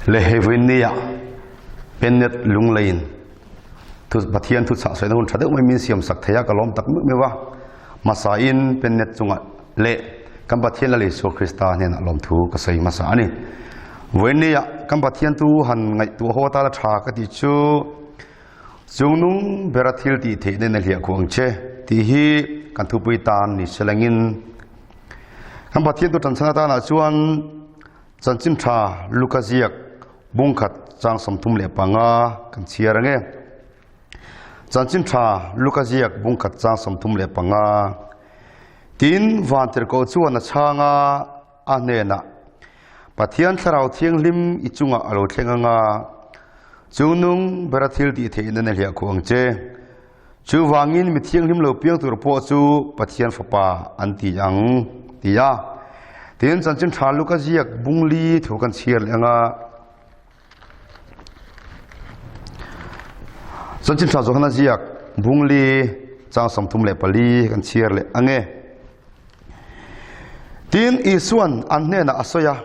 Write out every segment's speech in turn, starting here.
Le hei vawiin nia Pennet Lungleiin thu Pathian thu chhah sawina hun tha deuh mai min siam sak thei a ka lawm tak meuh meuh a. Hmasain Pennet chungah leh kan Pathian Lal Isua Krista hnenah lawmthu ka sawi hmasa a ni. Vawiin nia kan Pathian thu han ngaihtuah haw atana tha ka tih chu Chungnung bera thil tih theih nen a hliah khuh ang che tih hi kan thupui tan ni se langin kan Pathian tu tanchhan atanah chuan chanchin tha Luka ziak bungkhat chang 35 kan chhiar ange. Chanchin tha Luka ziak bungkhat chang 35 tin vantirhkoh chuan a chhanga a hnenah Pathian Thlarau Thianghlim i chungah a lo thleng anga, chungnung bera thil tih theihna na hliah khuh ang che. Chuvangin mi thianghlim lo piang tur pawh chu Pathian Fapa an ti ang, ti a. Tin, Chanchin Tha Luka ziak bungli thu kan chhiar leh anga, Chanchin Tha Johana ziak bungli chang 34 kan chhiar leh ange. Tin, Isua'n an hnenah a sawi a,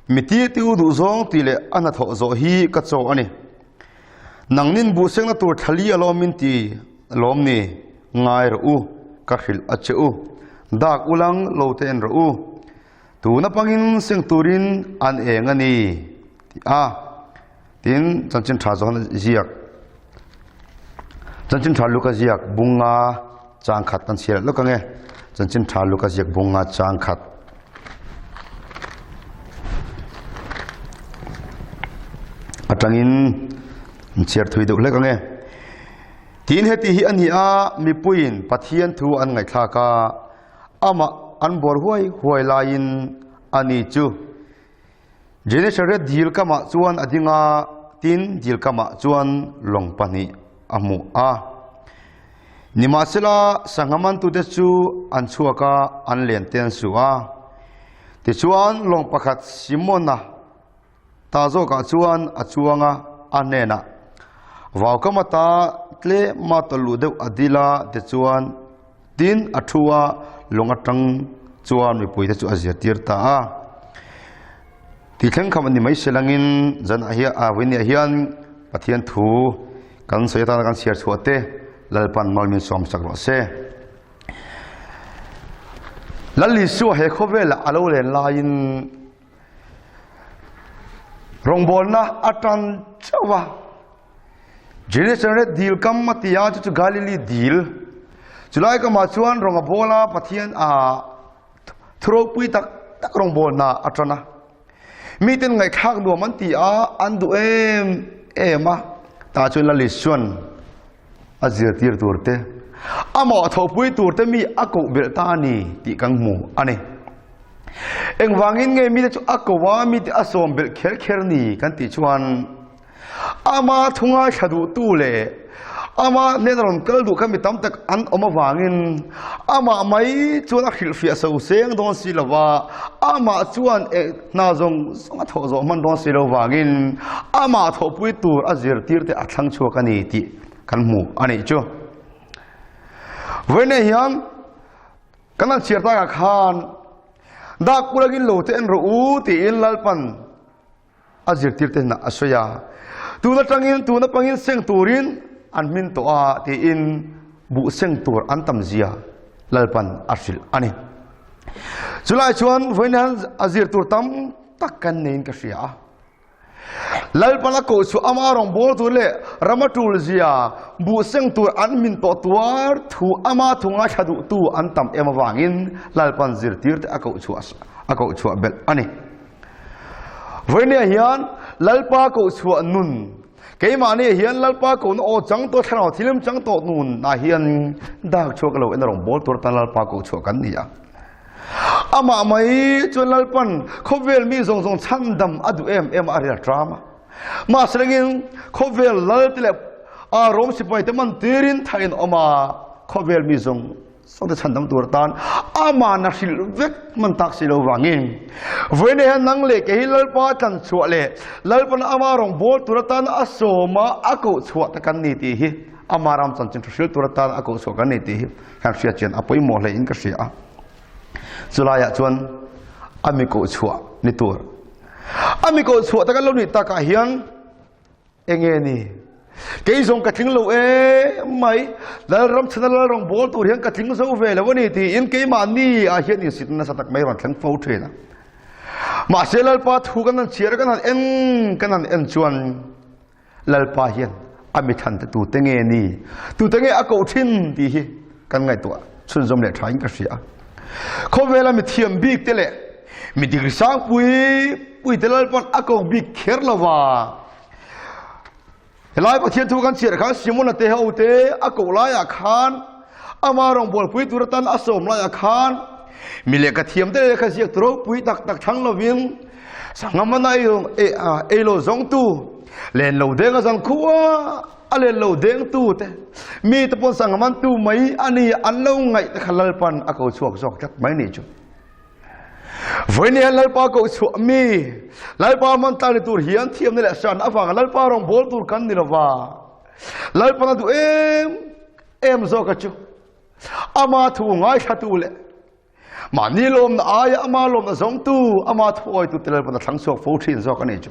Mi ti ti u duh zawng tih leh a hnathawh zawh hi ka chaw a ni. Nangnin buhsengna tur thlali alawm min ti lawm ni? Ngai rawh u, ka hrilh a che u. Dak ulang lo te en rawh u. Tuna pangin seng turin an eng a ni, ti a. Tin, Chanchin Tha Johana ziak, Chanchin Tha Luka ziak bunga chang khat kan chhiar lawk ange. Chanchin Tha Luka ziak bunga chang khat. Atangin chhiar thui deuh hlek ange. Tin heti hi a ni a, mipuiin Pathian thu an ngaihthlak a, amah an bawr huai huai laiin ani chu Genesaret dil kamah chuan a ding a, tin dil kamah chuan lawng pahnih a hmuh a. Nimahsela, sangha mantute chu an chhuak a, an len te an su a. Tichuan, lawng pakhat Simona ta zawkah chuan a chuang a, a hnenah, Vaukam ata tlema tawlh luh deuh a dil a, tichuan, Tin, a thu a, lawng atang chuan mipuite chu a zirtir ta a. Ti thleng kham a ni mai selangin zanah hian a vawinia hian Pathian thu kan sawi atana kan chhiar chhuah te Lalpan mal min sawm sak rawh se. Lal Isua he khawvelah a lo len laiin rawngbawlna atan chauh a. Genesaret dil kam a ti a, chu chu Galili dil. Chulai kamah chuan rawng a bawl a, Pathian a thuropui tak tak rawngbawlna a tan a. Miten ngaihthlak nuam an ti a, an duh em em a. Tah chuan Lal Isuan a zirtir tur te, amah thawhpui tur te mi a koh belh ta a ni tih kan hmu a ni. Engvangin nge mite chu a ko a, mite a sawm belh kher kher ni kan tih chuan, Ama thu ngaithla duhtu leh ama hnena rawn kal duh kha mi tam tak an awm avangin amah mai chuan a hrilhfiah so seng dawn si lo va, amah chuan eh hna zawng zawng a thawh zawh hman dawn si lo vangin amah thawhpui tur a zirtirte a thlang chhuak a ni tih kan hmu a nih chu. Vawiinah hian kan han chhiar takah khan dak kulangin lo te en rawh u tiin Lalpan A zirtirte hnah a sawi a, Tun atangin tun apangin seng turin an hmin tawh a tiin buh seng tur an tam zia Lalpan a hrilh a ni. Chulai chuan vawiin hian a zir tur tam tak kan neiin ka hria a. Lalpan a koh chhuah ama rawngbâwl tur leh rama ṭul zia buh seng tur an hmin tawh tuar thu ama thu ngaithla duhtu an tam em avangin Lalpan zirtirte a koh chhuah a koh chhuah belh a ni. Vawinia hian Lalpa koh chhuah nun, keimahni hian Lalpa kohna aw chang tawh thlarau thilim chang tawh nun ah hian dak chhuak lo en a rawn bawl tur atan Lalpa koh chhuah kan ni a. Amah mai chuan Lalpan khawvel mi zawng zawng chhandam a duh em em a, a rial ṭam a. Mahse rengin khawvel lal te leh a Rom sipai te man tirin thain awm a, khawvel mi zawng Sawte chhandam tur atan aman a hrilh vek hman tak si lo vangin vawiin hian nang leh kei hi Lalpa tlan chhuah leh Lalpana ama rawn bawl tur atan a sawm a, a koh chhuah te kan ni tih hi ama ram chanchin thu hrilh tur atan a koh chhuah kan ni tih hi hian hriat chian a pawimawh hle in ka hria a. Chulaiah chuan a mi koh chhuah ni tur. A mi koh chhuah tak an lo nih takah hian enge ni? Kei zawng ka tling lo em mai, Lalram chhana lal rawng bawl tur hian ka tling zo ve lo a ni tiin keimahni ah hian insitna nasa tak mai rawn thleng fo thin a. Mahse Lalpa thu kan han chhiar a, kan han en kan han en chuan Lalpa hian a mi thlan te tute nge ni, tute nge a koh thin tih hi kan ngaihtuah chhunzawm leh thain ka hria. Khawvela mi thiam bik te leh mi dik sang pui pui te Lalpa'n a ko bik kher lova. Helai Pathian thu kan chhiar khan Simona te ho te a koh laiah khan ama rawngbawlpui tur atan a sawm laiah khan mi lehkha thiam te leh lehkha ziak tu ropui tak tak thlang lovin sangha mana ei lo zawngtu len lo deng a zang khua a len lo dengtu te mi te pawn sangha man tu mai a ni an lo ngaih te kha Lalpan a ko chhuak zawk tlat mai ni chu. Vawiin hian Lalpa koh chhuah mi, Lalpa hman tlang ni tur hian thiamna leh hranna avanga Lalpa rawngbâwl tur kan ni lova, Lalpan a duh em em zawka chu ama thu ngaithlatu leh mahni lawmna aia ama lawmna zawngtu, ama thu awitu te Lalpan a thlang chhuak fo thin zawk a ni chu.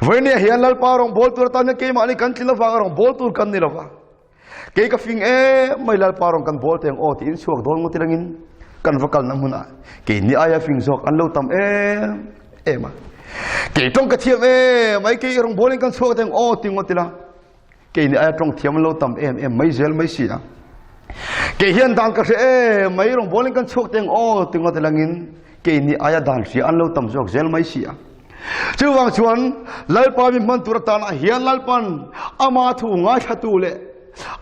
Vawiin hian Lalpa rawngbâwl tur atan hian keimahni kan tlin avanga rawngbâwl tur kan ni lova, Kei ka fing em mai Lalpa rawn kan bawl teng aw tiin chhuak dawn ngawt ilangin kan va kalna hmunah keini aia fing zawk an lo tam em em a. Kei tawng ka thiam em mai kei rawn bawlin kan chhuak teng aw ti ngawt ila keini aia tawng thiam an lo tam em em mai zel mai si a. Kei hian dan ka hre em mai rawn bawlin kan chhuak teng aw ti ngawt ilangin keini aia dan hria an lo tam zawk zel mai si a. Chuvang chuan Lalpa mi hman tur atana hian Lalpan ama thu ngaithlatu leh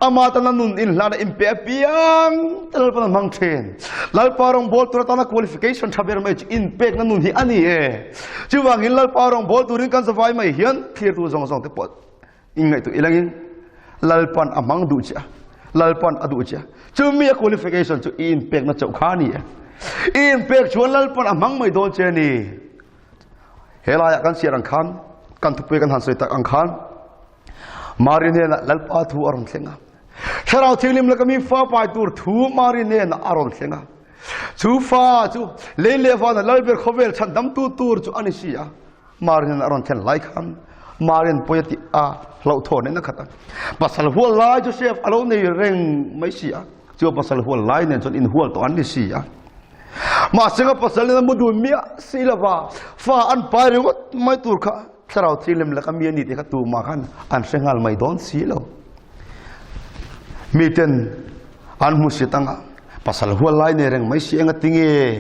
ama tana nun inhlana inpe apiang te Lalpan a hmang thin. Lalpa rawngbawl tur atana qualification tha ber mai chu inpekna nun hi a ni e. Chuvangin Lalpa rawngbawl turin kan zavai mai hian thlirtu zawng zawng te pawh inngaihtuah ilangin Lalpan a hmang duh che a, Lalpan a duh che a. Chumi a qualification chu i inpekna chauh kha a ni e. I inpek chuan Lalpan a hmang mai dawn che a ni. He laiah kan chhiar ang khan, kan thupui kan han sawi tak ang khan, Mari hnenah Lalpa thu a rawn thleng a. Thlarau Thianghlim laka mi fa pai tur thu Mari hnenah a rawn thleng a. Chu fa chu lei leh vana Lalber khawvel chhandamtu tur chu a ni si a. Marian a rawn thlen lai khan Marian pawi a tih a hlauhthawn in a khat a. Pasal hual lai Joseph a lo nei reng mai si a. Chu pasal hual lai nen chuan inhual tawh an ni si a. Mahse ka pasal nen a mu dun miah si lova fa an pai ringawt mai tur kha thlarau thianghlim laka mi a ni tih kha tumah khan an hre nghal mai dawn si lo. Miten an hmu si tanga pasal hual lai nei reng mai si enga tinge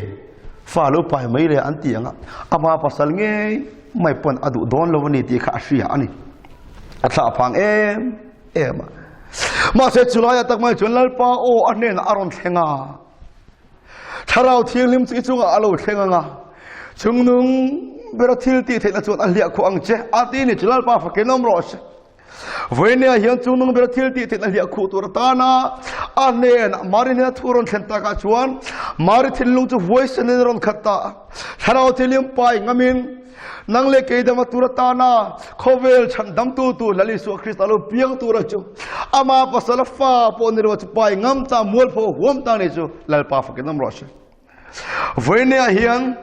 fa lo pai mai le an ti anga ama pasal ngei mai pawn a duh dawn lo a ni tih kha a hria a ni. A thlah phang em em a. Mahse chulaiah tak mai chuan Lalpa aw a hnenah a rawn thleng a. Thlarau Thianghlim chu i chungah a lo thleng anga chungnung bera thil tih theihna chuan a hliah khuh ang che a ti ni chu Lalpa fakin awm rawh se. Vawinia hian chungnung bera thil tih theihna hliah khuh tur atana a hnenah Mari hnena thu rawn thlen takah chuan Mari thinlung chu huaisenin a rawn khat ta a. Thlarau Thianghlim pai ngamin nang leh kei dama tur atana khawvel chhandamtu tur Lal Isua Krista lo piang tura chu ama pasala fa pawh ni lo chu pai ngam ta mualpho huam ta ni chu Lalpa fakin awm rawh se. Vawinia hian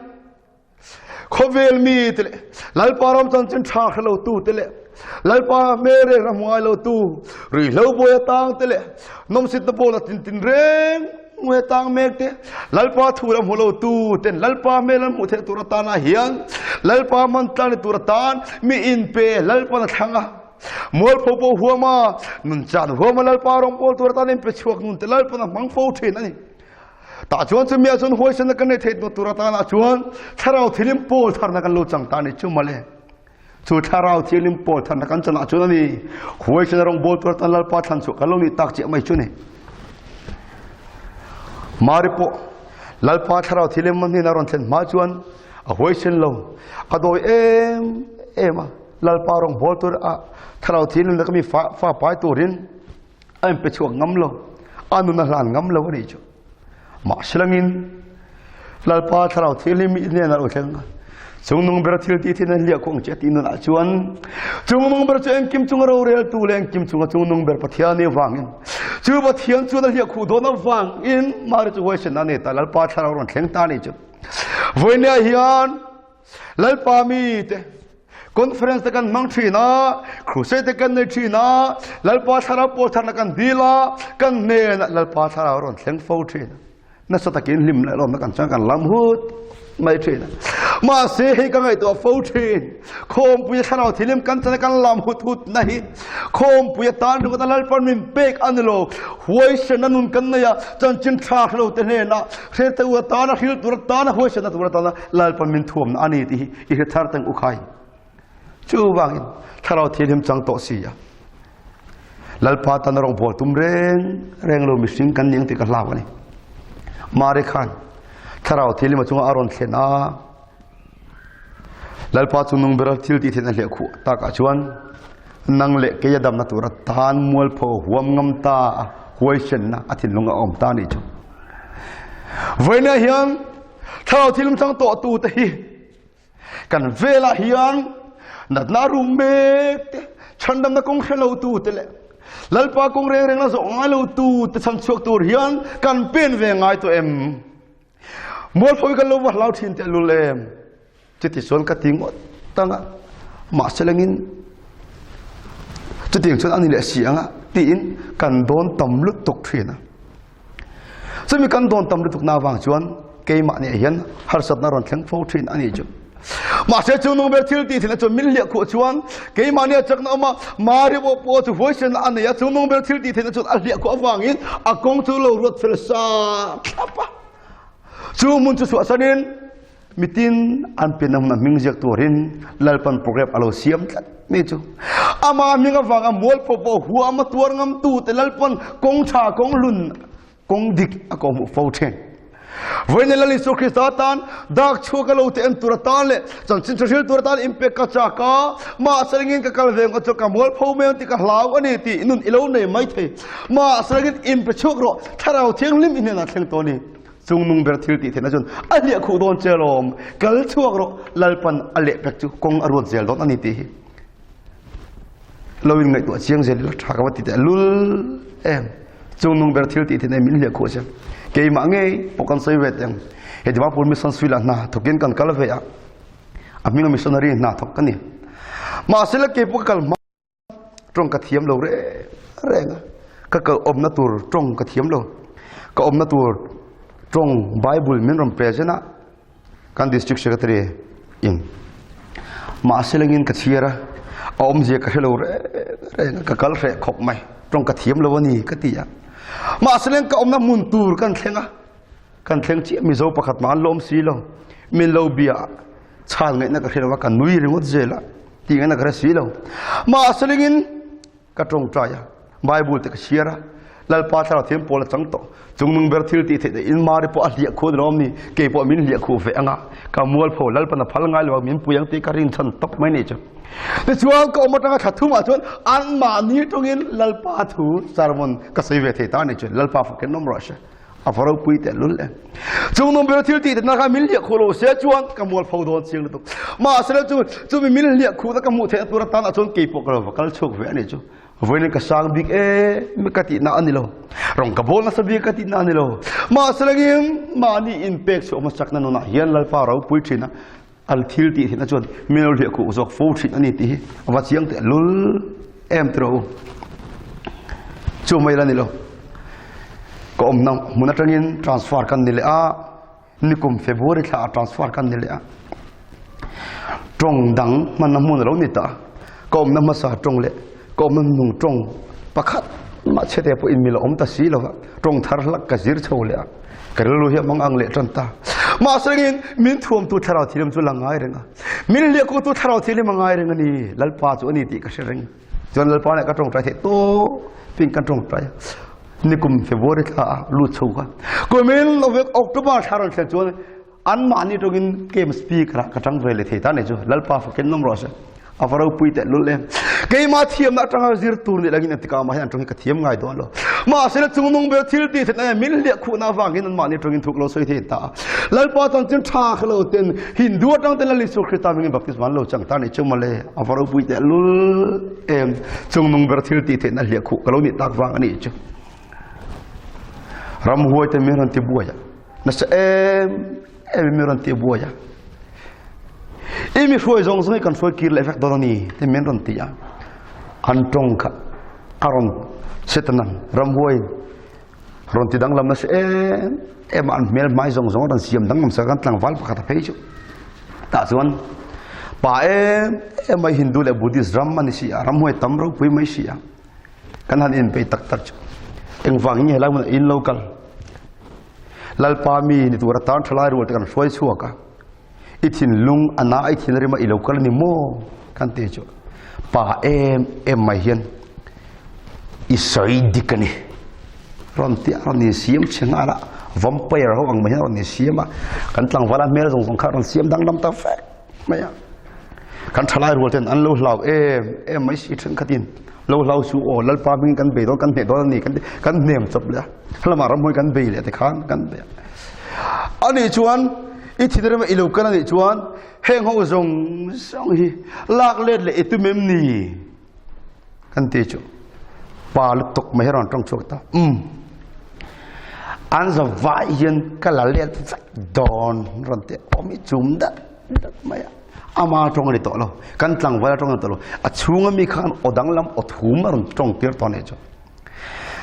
Khawvel mi te leh Lalpa ram chanchin tha hre lo tu te leh Lalpa hmel reng ram ngai lo tu ruihhlo bawi atang te leh nawmsitna pawl a tin tin reng hmuh atang mek te Lalpa thu lam hmu lo tu ten Lalpa hmel an hmuh theih tur atana hian Lalpa hman tlang ni tur atan mi inpe Lalpan a thlang a mualpho pawh huama nunchan huama Lalpa rawngbawl tur atan inpe chhuak nun te Lalpan a hmang fo thin a ni. Tah chuan chumi ah chuan huaisenna kan nei theih tur atana chuan thlarau thilim pawl tharna kan lo chang ta ni chu male. Chu thlarau thilim pawl tharna kan chanah chuan ani huaisena rawngbawl tur atan Lalpa thlan chhuah kan lo nih tak chiah mai chu ni. Mari pawh Lalpa thlarau thilim man hnena rawn thlen hma chuan a huaisen lo a dawi em em a Lalpa rawngbawl tur a thlarau thilim laka mi fa fa pai turin a inpe chhuak ngam lo, a nun a hlan ngam lo a nih chu. Mahselangin Lalpa Thlarau Thianghlim i hnenah lo thleng a, chungnung ber thil tih thin a hliah khuang che tih nunah chuan chungnung ber chu engkim chunga roreltu leh engkim chunga chungnung ber Pathian ni avangin chu Pathian chuan a hliah khuh dawn avangin Mari chu huaisen a nei ta Lalpa Thlarau rawn thleng ta a nih chu. Vawinia hian. Lalpa mi te conference te kan hmang thin a, crusade te kan nei thin a, Lalpa thlarau pawl tharna kan dil a, kan hnenah Lalpa thlarau a rawn thleng fo thin a. Nasa takin hlim leh lawmna kan chang kan lam hut mai thin a. Mahse hei ka ngaihtuah fo thin, khawmpuia thlarau thilim kan chana kan lam hut hut na hi khawmpuia tan ringawt a Lalpan min pek a ni lo. Huaisen a nun kan nei a, chanchin tha hre lo te hnenah hre te u atana hril tur atana huaisen tur atana Lalpan min thuamna a ni tih hi i hre thar teng u khai. Chuvangin thlarau thianghlim chang tawh si a. Lalpa tan rawng bawl tum reng reng lo mihring kan ni ang tih ka hlau a ni. Mari khan thlarau thianghlim a chunga a rawn thlen a. Lalpa chu nung ber thil tih theihna hleh khuh takah chuan nang leh kei a damna tura tan mualpho huam ngam ta a huaisenna a thinlung a awm ta ni chu. Vawiinah hian thlarau thil chang tawh tu te hi kan velah hian natna rum mek te chhandamna kawng hre lo tu te leh Lalpa kawng reng reng la zawh ngai lo tu te chhan chhuak tur hian kan pen ve ngai tawh em? Mualpho hi kan lo va hlau thin teh lul em? Chuti chuan ka ti ngawt tang a, mahse lengin chutiang chuan a ni leh si ang a tiin kan dawn tam lutuk thin a. Chumi kan dawn tam lutuk na avang chuan keimah nih hian harsatna rawn thleng fo thin a ni chu. Mahse chu nung ber thil tih thin chu min hliah khuh chuan keimah nia chakna awm a, Mari pawh pawh chu huaisen a nei a, chu nung ber thil tih thin chu a hliah khuh avangin a kawng chu lo ruat fel sa thlap a. Chu hmun chu chhuahsanin mitin an pianna hmun a hming ziak turin Lalpan program a lo siam tlat mai chu. Ama hming avanga mualpho pawh huam a tuar ngam tu te Lalpan kawng tha kawng hlun kawng dik a kawhhmuh fo thin. Vawiin Lal Isua Krista tan dak chhuak a lo te en tur atan leh chanchin tha hril tur atan inpek ka chak a, mahse ringin ka kal ve ngawt chu ka mualpho mai ang tih ka hlau a ni tih nun i lo nei mai thei. Mahse ringin inpe chhuak rawh, Thlarau Thianghlim i hnenah thleng tawh a ni. Chungnung ber thil tih theihna chuan a hliah khuh dawn che alawm, kal chhuak rawh, Lalpan a lehpek chu kawng a ruat zel dawn a ni tih hi lo in ngaihtuah chiang zel ila tha ka va ti teh lul em. Chungnung ber thil tih theihna min hliah khuh che. Keimah ngei pawh kan sawi ve teh ang. He Dimapur Mission Suilah hna thawkin kan kal ve a, a hminga missionary hna thawk ka ni. Mahse la keipawh ka kal hma Tawng ka thiam lo reng reng a, ka ka awmna tur tawng ka thiam lo. Ka awmna tur tawng Bible min rawn present a, kan district secretary in. Mahse lengin ka chhiar a, a awmzia ka hre lo reng reng a, ka kal hreh khawp mai. Tawng ka thiam lo a ni ka ti a. Mahse leng ka awmna hmun tur kan thleng a, kan thleng chiah Mizo pakhat mah an lawm si lo. Min lo bia a, chhan ngaihna ka hre lo a, ka nui ringawt zel a. Tih ngaihna ka hre si lo. Mahse lingin ka tawngtai a, Bible te ka chhiar a, Lalpa Thlarau Thiam pawl a chang tawh. Chungnung ber thil tih theih te in Mari pawh a hliah khuh ni lawm ni, kei pawh min hliah khuh ve anga, ka mualpho Lalpan a phal ngai lo a, min pui ang tih ka rinchhan tawp mai ni chu. Tichuan ka awm atanga thla thumah chuan anmahni tawngin Lalpa thu sermon ka sawi ve thei ta ni chu. Lalpa fakin awm rawh se. A va ropui teh lul e. Chung nung ber thil tih na kha min hliah khuh lo se chuan ka mual pho dawn chiang lutuk. Mahse chu chumi min hliah khuh na ka hmuh theihna tur atan ah chuan kei pawh ka lo va kal chhuak ve a ni chu. Vawiin ka sang bik em ka tih na a ni lo. Rawng ka bawl nasa bik ka tih na a ni lo. Mahse langin mahni inpek chhuah hmasak na nunah hian Lalpa ropui thin a al thil tih theihna chuan min lo hliah khuh zawk fo thin a ni tih hi a va chiang teh lul em tiraw u. Chu mai la ni lo. Ka awmna hmun atangin transfer kan ni leh a, nikum February thla ah transfer kan ni leh a. Tawng dang hmanna hmun a lo ni ta. Ka awmna hmasa tawng leh ka awmna hnung tawng pakhat mah chhete pawh in mil a awm ta si lo va, tawng thar hlak ka zir chho leh a. Ka rilru hi a mang ang leh tan ta. Mahse rengin min thuamtu thlarau thilim chu la ngai reng a. Min hliahkuhtu thlarau thilim a ngai reng a ni. Lalpa chu a ni tih ka hre reng. Chuan Lalpa nih ka tawngtai theih tawp in kan tawngtai. Nikum February thla ah lut chho kha. Kumin November October thla rawn thlen chuan anmahni tawngin game speaker ah ka tang ve leh thei ta ni chu. Lalpa fakin nawm rawh se. A va ropui teh lul em. Keimah thiamna atanga zir tur nih langin engtikah mah hian an tawng hi ka thiam ngai dawn lo. Mahse la chungnung ber thil tih theihna hian min hliah khuhna avangin anmahni tawngin thuk lo sawi thei ta a. Lalpa chuan chin tha kha lo ten Hindu atang ten Lal Isua Krista hmingin baptisma an lo chang ta ni chu mawle. A va ropui teh lul em. Chungnung ber thil tih theihna hliah khuh ka lo nih tak vang a nih chu. Ramhuai te min rawn ti buai a. Nasa em em min rawn ti buai a. I mi hruai zawng zawng hi kan hruai kir leh vek dawn a ni ti min rawn ti a. An tawng kha a rawn Setanan ramhuai rawn ti danglam nasa em em a, an hmel hmai zawng zawng a rawn siam danglam sak a, kan tlangval pakhat a phei chu. Tah chuan pa em em mai Hindu leh Buddhist ram a ni si a, ramhuai tam ropui mai si a. Kan han inpeih tak tak chu engvangin nge helai hmunah in lo kal? Lalpa mi ni tur atan thalai rual te kan hruai chhuak a, i thinlung a na i thin rima i lo kal a ni maw? Kan ti chu pa em em mai hian i sawi dik a ni. Rawn ti a, rawn insiam chhe nghal a, vampire ho ang mai hian a rawn insiam a, kan tlangvala hmel zawng zawng kha a rawn siam danglam ta vek mai a. Kan thalai rual ten an lo hlau em em mai si thenkhatin lo hlau su aw Lalpa hmingin kan bei dawn kan hneh dawn a ni kan ti kan hnem chawp leh a helamah ramhnuai kan bei leh tikhan kan bei a. Anih chuan i thinrim a i lo kal anih chuan heng ho zawng zawng hi lak let leh i tum em ni? Kan ti chu pa lutuk mai hi a rawn tawng chhuak ta. Umm an za vai hian ka la let vek dawn rawn ti awm i chum dat dat mai a. Ama tawng a ni tawh lo, kan tlangval a tawng a ni tawh lo, a chhunga mi khan aw danglam aw thum a rawn tawng tir tawh a nih chu.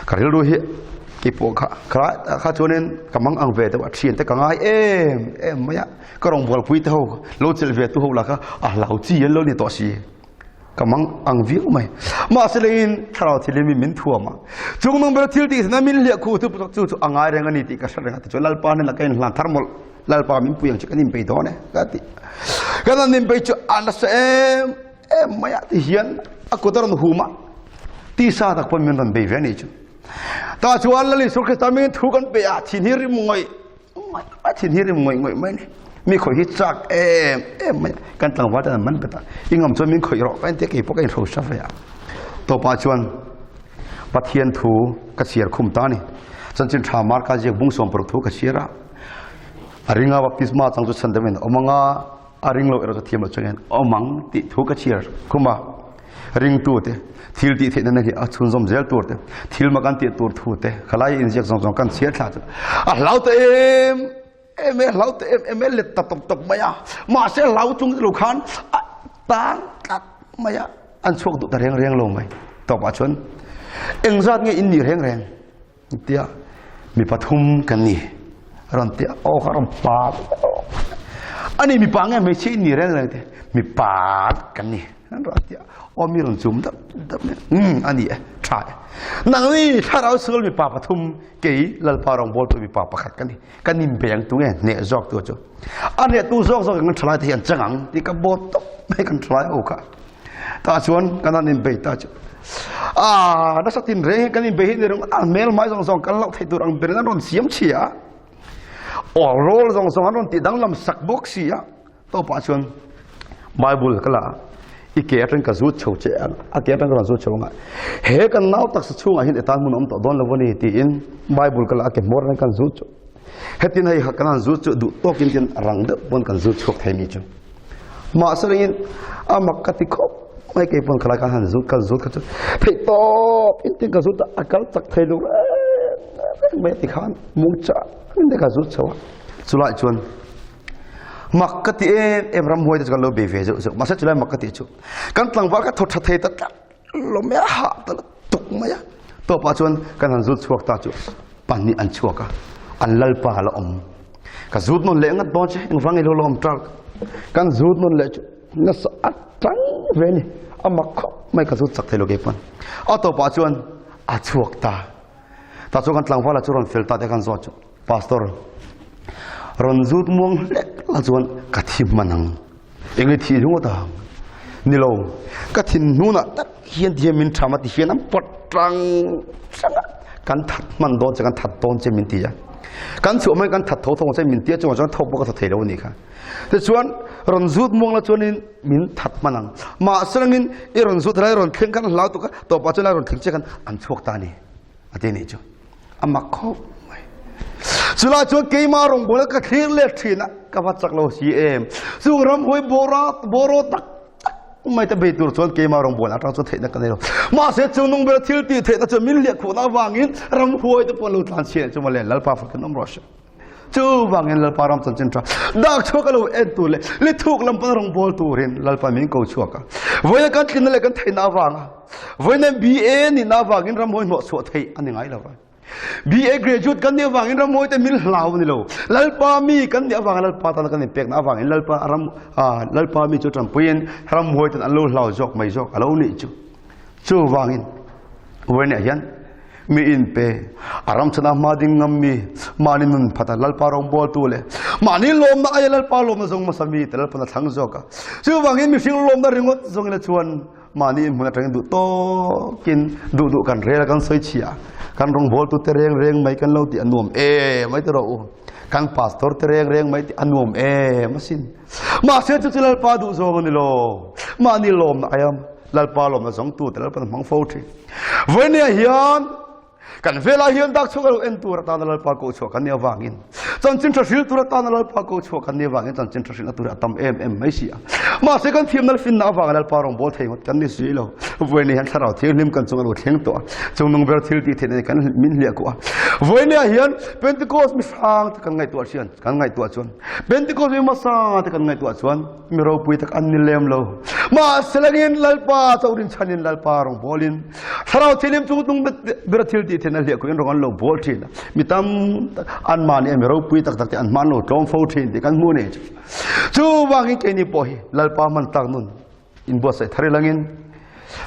Ka rilru hi keipawh kha kha kha chuanin ka mang ang ve deuh a, thiante ka ngai em em mai a, ka rawngbawlpui te ho lo chelh ve tu ho lah kha a hlau chi an lo ni tawh si. Ka mang ang viau mai. Mahse leiin thlarau thil in min thuam a. Chung nung ber thil tih sana min hliah khu chu chu chu a ngai reng a ni tih ka hre reng a. Tichuan Lalpa hnenah ka inhlan thar mawlh. Lalpa min pui ang che kan inpei dawn e ka ti. Kan han inpei chu a nasa em em mai a ti hian a kut a rawn hum a. Tisa tak pawn min rawn bei ve a nih chu. Tah chuan Lal Isua Krista hmingin thu kan pe a, thin hi rim ngawih A thin hi rim ngawih ngawih mai ni. Mi khawih hi chak em em mai a. Kan tlangval ten an man bet a. I ngam chuan min khawih rawh ka intia kei pawh ka inhro sa ve a. Tawpah chuan Pathian thu ka chhiar khum ta ni. Chanchin tha Marka ziak bung 60 thu ka chhiar a. A ringa baptisma chang chu chhan deuh in awm anga a ring lo erawh chu thiam loh changin awm ang tih thu ka chhiar khum a. Ringtute thil tih theihna na hi a chhunzawm zel tur te, thil mak an tih tur thu te, khalai inziak zawng zawng kan chhiar thla chu a hlau ta em em e, hlau ta em em e, let ta tawp tawp mai a. Mahse hlau chung lo khan a tang tlat mai a, an chhuak duh ta reng reng lo mai. Tawpah chuan engzat nge in nih reng reng? Tia mi pathum kan ni rawn ti aw kha rawn pa ani mipa nge hmeichhia in ni reng reng te mipa kan ni an rawn ti aw mi rawn chum dap dap ne um ani e tha e nang ni thlarau sual mipa pathum kei lalpa rawng bawl tu mipa pakhat kan ni kan in beng tu nge hneh zawk tu chu a hneh tu zawk zawk kan thalai te hian changang ti ka bawt tawp mai kan thalai ho kha Ta chuan kan han inbei ta chu a nasa tin reng hi kan inbei hi ni reng a hmel hmai zawng zawng kan loh theih tur ang berin an rawn siam chhia a aw rawl zawng zawng an rawn tih danglam sak bawk si a tawpah chuan Bible ka la a i ke atang ka zut chho che ang a ke atang ka rawn zut chho anga he kan nau taksa chhungah hian i tan hmun a awm tawh dawn lo a ni tiin Bible ka la a ke hmawr atang kan zut chu hetin hei kan han zut chu duh tawkin tin rang deuh pawn kan zut chhuak thei mi chu Mahse ringin a mak ka ti khawp mai kei pawn khalai kan han zut kan zut kha chu theih tawp in tin ka zut a a kal chak thei lo reng reng mai ti khan mung chah in te ka zut chho a chulai chuan mak ka ti em em ramhuai te chu kan lo bei ve zeuh zeuh mahse chulai mak ka ti chu kan tlangval ka thaw tha thei ta tlat lo mai a hah ta tuk mai a tawpah chuan kan han zut chhuak ta chu pahnih an chhuak a an lalpa la awm ka zut nawn leh ngat dawn che engvang i lo la awm ṭak kan zut nawn leh chu nasa a ṭang ve ni a mak khawp mai ka zut chak thei lo kei pawn a tawpah chuan a chhuak ta ta chuan kan tlangvala chu rawn fel ta te kan zawt chu pastor rawn zut muang hlek la chuan ka thi hman ang Enge thih ringawt ang? Ni lo, ka thinhnunah tak hian ti hian min tham a ti hian an pawt rang rang a, kan that hman dawn che, kan that dawn che min ti a. Kan chhuah hmain kan that tho tho ang che min ti a, chungah chuan thawk pawh ka thaw thei lo a nih kha. Tichuan rawn zut muang la chuanin min that hman ang. Mahse rangin i rawn zut lai rawn thleng khan hlau tuk a, tawpah chuan lai rawn thleng che khan an chhuak ta a ni a ti a nih chu. A mak khawp mai. Chulai chuan keimah rawngbawlna ka thlir let thin a, ka va chak lo si em. Chung ramhuai bawra bawraw tak tak mai te bei tur chuan keimah rawngbawlna atang chuan theihna ka nei lo. Mahse chung nung bera thil tih theihna chuan min hliah khuhna avangin ramhuai te pawh an lo tlan chhiah chu mawle Lalpa fakin awm rawh se. Chuvangin Lalpa ram chanchin tha dak chhuak a lo en tur leh lithuk lam pan rawngbawl turin Lalpa min ko chhuak a. Vawiina kan tlinna leh kan theihna avanga vawiina BA nihna avangin ramhuai hnawh chhuah theih a ni ngai lo va. BA graduate kan nih avangin ramhuai te min hlau a ni lo. Lalpa mi kan nih avanga Lalpa tana kan inpekna avangin Lalpa ram Lalpa mi chu tanpuiin ramhuai ten an lo hlau zawk mai zawk a lo nih chu. Chuvangin vawiinah hian mi inpe a ram chana hma ding ngam mi mahni nun phata Lalpa rawngbawltu leh mahni lawmna aia Lalpa lawmna zawng hmasa mi te Lalpan a thlang zawk a. Chuvangin mihring lawmna ringawt zawngin a chuan mahni inhmun atangin duh tawkin duh duh kan rel a kan sawi chhia kan rawngbawltu te reng reng mai kan lo tih a nuam em mai tiraw u kan pastor te reng reng mai tih a nuam em asin. Mahse chu chu Lalpa duh zawng a ni lo. Mahni lawmna aia Lalpa lawmna zawngtu te Lalpan hmang fo thin. Vawinia hian kan velah hian dak chhuak lo en tur atana Lalpa ko chhuah kan nih avangin chanchin tha hril tur atana Lalpa ko chhuah kan nih avangin chanchin tha hrilna tur a tam em em mai si a. Mahse kan thiamna finna avanga Lalpa rawngbawl thei ngawt kan ni si lo. Vawinia hian thlarau thianghlim kan chung a lo thleng tawh a. Chungnung ber thil tih theihna kan min hliah kuah a. Vawinia hian Pentecost mi hrang te kan ngaihtuah thian kan ngaihtuah chuan Pentecost mi hmasa te kan ngaihtuah chuan mi ropui tak an ni lem lo. Mahse langin Lalpa cho rin chanin Lalpa rong bawlin thlarau thilim chung tung ber thil ti then a hliah kuin rong an lo bawl thin. Mi tam an mani mi ropui tak tak te an man lo tlawm fo thin ti kan hmu ni. Chu wangin keini pawh hi Lalpa man tak nun in buatsaih thar ilangin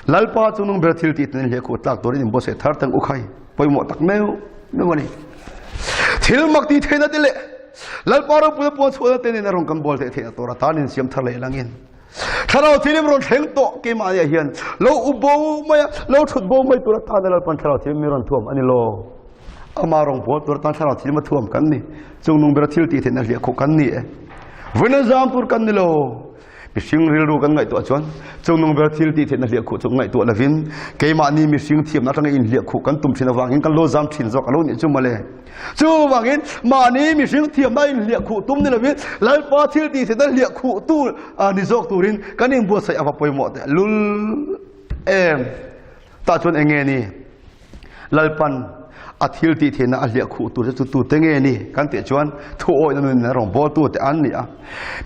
Lalpa chungnung ber thil tih ten hliah khuh tlak turin in buatsaih thar tang ukhai pawimawh tak meuh meuh ani. Thil mak ti theihna te leh Lalpa ropuina puan chhuahna te nen a rawn kan bawl theih theihna tur atan in siam thar leh langin Thlarau thilim rawn thleng tawh keimah ania hian lo ubo mai a lo thut bo mai tur atan Lalpan thlarau thilim mi rawn thuam ani lo. Ama rawng bawl tur atan thlarau thilim a thuam kan ni. Chungnung ber thil tih theihna hliah khuh kan ni e. Vawiin zam tur kan ni lo. Mihring rilru kan ngaihtuah chuan chungnung ber thil tih theihna hliahkhuh chu ngaihtuah lovin keimahni mihring thiamna atanga inhliahkhuh kan tum thin avangin kan lo zam thin zawk a lo nih chu mawle. Chuvangin mahni mihring thiamna inhliahkhuh tum ni lovin Lalpa thil tih theihna hliahkhuh tu ni zawk turin kan inbuatsaih ava pawimawh teh lul em. Tah chuan eng nge ni? Lalpan a thil tih theihna a hliah khuh tur chu tute nge ni kan tih chuan thu awihna nun in rawngbawl tu te an ni a.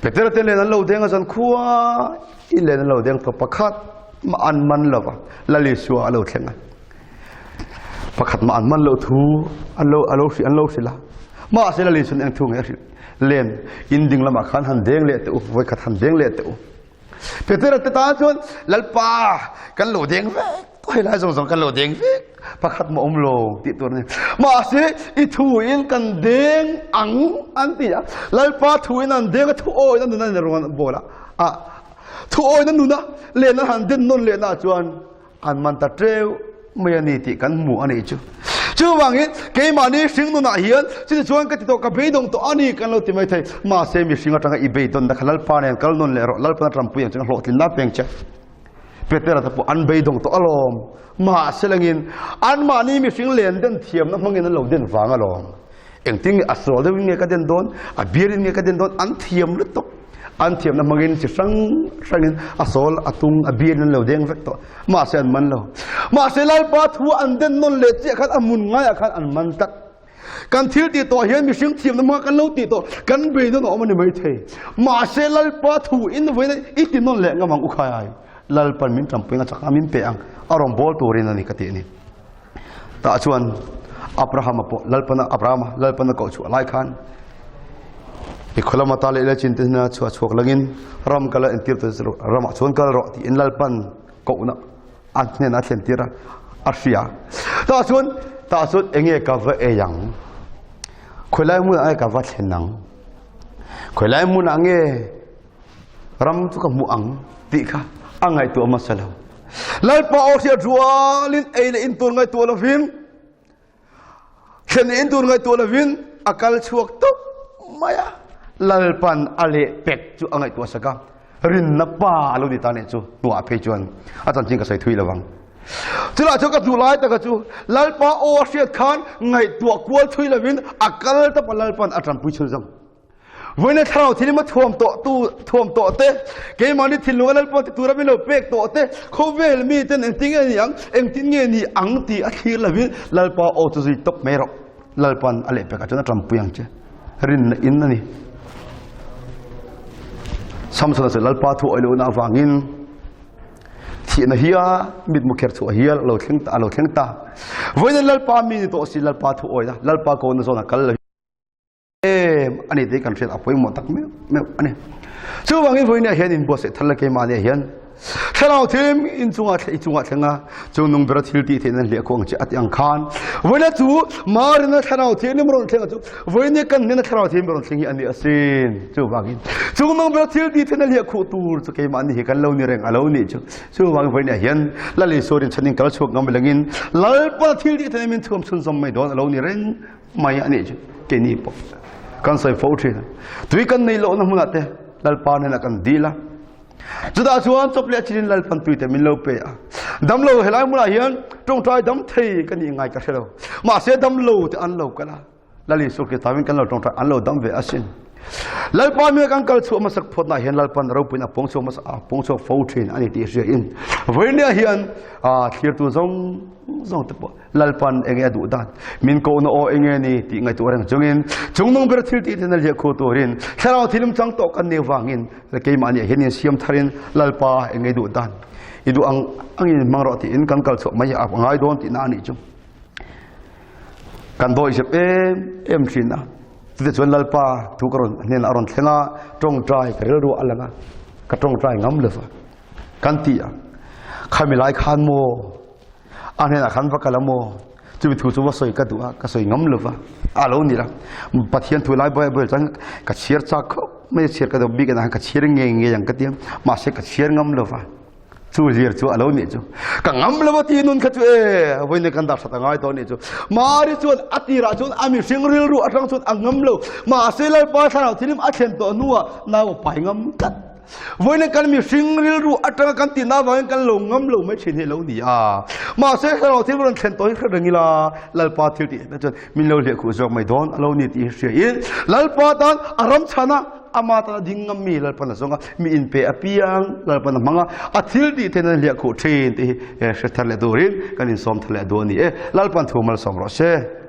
Petera te len an lo deng a zan khua in len an lo deng tawh pakhat mah an man lo va Lal Isua a lo thleng a. Pakhat mah an man lo thu an lo a lo hrilh an lo hrilh a. Mahse Lal Isuan eng thu nge a hrilh? Len in ding lamah khan han deng leh teh u, vawikhat han deng leh teh u. Petera te tan chuan Lalpa kan lo deng vek hei lai zawng zawng kan lo deng vek pakhat ma awm lo tih tur ni mahse i thu in kan deng ang an ti a Lalpa thu in an deng a thu awi na nun an rawn bawl a a thu awi na nuna len an han den nawn leh na chuan An man ta teuh mai a ni tih kan hmu a nih chu. Chuvangin keimahni hring nunah hian chutichuan chuan ka ti tawh ka beidawng tawh a ni kan lo ti mai thei. Mahse mihring atanga i beidawnna kha Lalpa nen kal nawn leh rawh. Lalpa tanpui ang chuan hlawhtlinna peng che. Petera te pawh an beidawng tawh alawm. Mahse langin anmahni mihring len den thiamna hmangin an lo den vang alawm. Engtin nge a sual deuhin nge ka den dawn, a bialin nge ka den dawn an thiam lutuk. An thiamna hmangin chi hrang hrangin a sawl, a tung, a bialin an lo deng vek tawh. Mahse an man lo. Mahse Lalpa thu an den nawn leh chiah khan a hmun ngaiah khan an man tlat. Kan thil tih tawh hian mihring thiamna hmanga kan lo tih tawh kan beidawng a awm a ni maithei. Mahse Lalpa thu in vawiin i ti nawn leh ngam ang u khai. Lalpan min ṭampui ang a chak a min pe ang a rawn bawl turin a ni ka tih a ni. Tah chuan Abrahama pawh Lalpana Abrahama Lalpana koh chhuah lai khan i khawlam ata leh chin te hna chhuah chhuak langin ram kala entir te ramah chuan kal rawh tiin Lalpan kohna a hnen a thlen tir a a hria tah chuan tah chuan enge ka va ei ang khawilai hmunah nge ka va thlen ang khawilai hmunah nge Ram chu ka hmu ang tih kha a ngaihtuah hmasa lo. Lalpa aw hriat rualin ei leh in tur ngaihtuah lovin thlen leh in tur ngaihtuah lovin a kal chhuak tawp mai a. Lalpan a leh pek chu a ngaihtuah sak a. Rinna pa a lo ni ta nih chu hnuah phei chuan a chanchin ka sawi thui lo ang. Chulah chuan ka duh lai taka chu Lalpa aw a hriat khan ngaihtuah kual thui lovin a kal tawp a Lalpan a tanpui chhun zawng. Vawiin thlarau thil ma thuam tawh tu thuam tawh te keimahni thinlung a Lalpa ti tura min lo pek tawh te khawvel mi ten engtin nge ni ang engtin nge ni ang tih a thlir lovin Lalpa aw chu zui tawp mai rawh Lalpan a lehpek ah chuan a tanpui ang che. Rinna in a ni. Samsona chu Lalpa thu awih lohna avangin thihna hial mitmu kher chhuah hial a lo thleng ta a lo thleng ta. Vawiin Lalpa mi ni tawh si Lalpa thu awih a Lalpa kawna zawn a kal lo em a ni tih kan hriat a pawimawh tak meuh meuh a ni. Chuvangin vawiin ah hian inbuatsaih thar la keimahni ah hian Thlarau thim in chungah i chungah thleng a chung nung bera thil tih theihna hliah khuang che ati ang khan vawiin chu Marina thlarau thianghlim rawn thleng a chu vawiin kan hnena thlarau thianghlim rawn thleng hi ani asin chuvangin chung nung bera thil tih theihna hliah khuh tur chu keimahni hi kan lo ni reng a lo nih chu chuvangin vawiin hian Lal Isua rinchhan in kal chhuak ngam lengin Lalpa thil tih theihna min thuam chhunzawm mai dawn a lo ni reng mai a nih chu keini pawh kan sawi fo thin tui kan nei lohna hmunah te Lalpa hnenah kan dil a Chutah chuan chawp leh chinin Lalpan tuite min lo pe a. Damlo helai hmunah hian tawngtai dam thei ka nih ngai ka hre lo. Mahse damlo te an lo kal a. Lal Isua Krista min kan lo tawngtai an lo dam ve asin. Lalpa mi kan kal chhuah hmasak phawtna hian Lalpan ropuiin a pawng chhuak hmasa a pawng chhuak fo thin ani tih hria in vawinia hian a thlirtu zawng zawng te pawh Lalpan enge a duh dan min kohna aw enge ni tih ngaihtuah reng chungin chungnung ber thil tih thina hliah khu turin thlarau thilim chang tawh kan nih vangin keimah nih hian in siam tharin Lalpa enge duh dan i duh ang angin hmang rawh tiin kan kal chhuah mai a ngai dawn tihna a nih chu kan dawi zep em em thin a chute chuan Lalpa thu ka rawn hnenah a rawn thleng a tawngtai ka rilru a lang a ka tawngtai ngam lova kan ti a khami lai khan maw A hnenah khan va kal a maw? Chumi thu chu va sawi ka duh a, ka sawi ngam lo va. A lo ni la. Pathian thu lai Bible chuan ka chhiar chak khawp mai a, chhiar ka duh bik a ka chhiar ngei ngei ang ka ti a, mahse ka chhiar ngam lo va. Chu hlir chu a lo nih chu. Ka ngam lo va ti nun kha chu e, vawiin kan dah that a ngai tawh a nih chu. Mari chuan a tirah chuan a mihring rilru atang chuan a ngam lo. Mahse Lalpa thlarau thilim a thlen tawh hnuah nau a pai ngam tlat. Vawiin kan mihring rilru atanga kan tihna avangin kan lo ngam lo mai thin hi lo ni a. Mahse thlarau thil rawn thlen tawh hi hre reng ila, Lalpa thil tih na chuan min lo hliah khuh zawk mai dawn a lo ni tih hi hria in Lalpa tan a ram chhana ama tana ding ngam mi Lalpan a zawng a, mi inpe apiang Lalpan a hmang a, a thil tih theihna hliah khuh thin tih hi hre thar leh turin kan insawm thar leh duh a ni e. Lalpan thu malsawm rawh se.